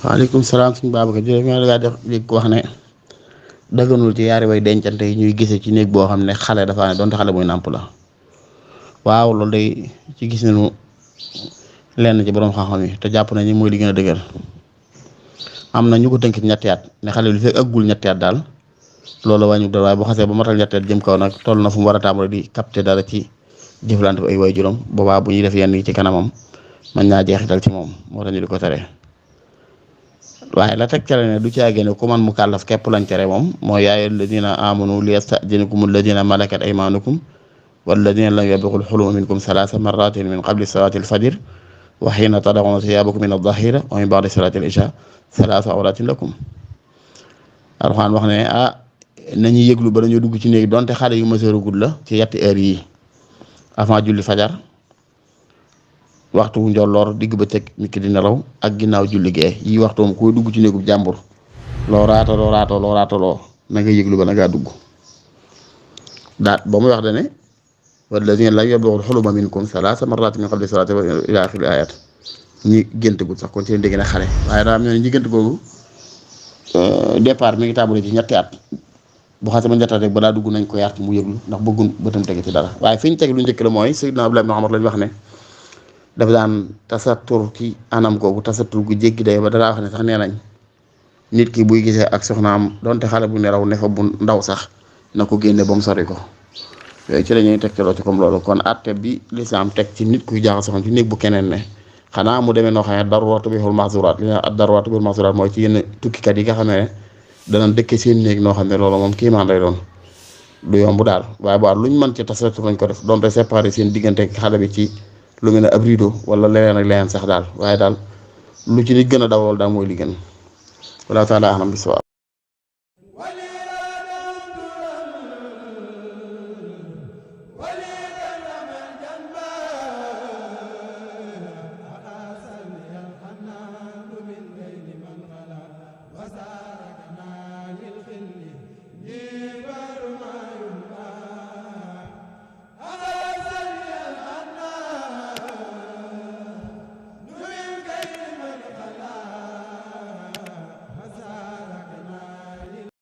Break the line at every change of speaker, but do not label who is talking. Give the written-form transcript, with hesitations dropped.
waaleykum salaam suñu Babacar jërëjëf ma la def léegi ko wax ne daganul ci yaari way dencante yi ñuy gisee ci néeg boo xam ne xale dafa ne donte xale buy nàmp la waaw loolu day ci gis nañu lenn ci borom xam-xam yi te jàpp nañu mooy li gën a dëgër am na ñu ko tënk ci ñetti at ne xale lu fekk aggul ñetti at daal loolu wàññi dara waaye bu xasee ba matal ñetti at jëm kaw nag toll na fu mu war a tàmbali di capter dara ci jëflante ay way juróom boobaa bu ñuy def yenn yi ci kanamam mën naa jeexital ci moom moo tax ñu di ko tere. waaye la teg tere ne du caagee ne ku man mu kàllaf képp lañ tere moom mooy yaa ayyuhal ladina amanu liyasta'dinkum alladina malakat aymanukum walladina lam yablugul huluma minkum salaasa marratin min qabli salati alfajr wa hiina tada'una thiyabakum min adh-dhahira wa min ba'di salati al-isha salaasa awratin lakum. Alxuraan wax ne nañuy yëglu ba dañoo dugg ci néeg donte xale yu mëseerugul la ci yetti heure yi avant julli fajar waxtu wu njolloor digg ba teg nit ki di nelaw ak ginnaaw julli gee yi waxtoom koy dugg ci néegub jàmbur loo raataloo na nga yëglu ba na ngaa dugg daat ba muy wax dane walladina lam yablughul huluma minkum salaasa marratin min qabli salaati ila axiri ayat ñi géntagul sax kon seen dégg na xale waaye daa am ñoo ne ñi gént googu départ mi ngi tàmbali ci ñetti at bu xasee ba ñetti at rek balaa dugg nañ ko yaar ci mu yëglu ndax bëggun bëtam tege ci dara waaye fi ñu teg lu njëkk la mooy Seydina Abdullah ibn Umar lañ wax ne dafa daan tasattur ci anam googu tasattur gu jéggi day ba dara wax ne sax nee nañ nit ki buy gisee ak soxnaam donte xale bu nelaw ne fa bu ndaw sax na ko génne ba mu sori ko yooyu ci la ñuy teg ci loo ci comme loolu kon atte bi lislaam teg ci nit kuy jaaxal soxna ci néeg bu keneen ne xanaa mu demee noo xam ne daruratu bihul mahzuraat li ak daruratu bihul mahzuraat mooy ci yenn tukkikat yi nga xam ne danañ dëkke seen néeg noo xam ne loolu moom kiimaan lay doon du yomb daal waaye bu luñ mën ci tasattur lañ ko def donte séparé seen diggante xale bi ci lu mel ne ab rideau wala leneen ak leneen sax daal waaye daal lu ci nit gën a dawal daal mooy li gën wala taala alam bi sawa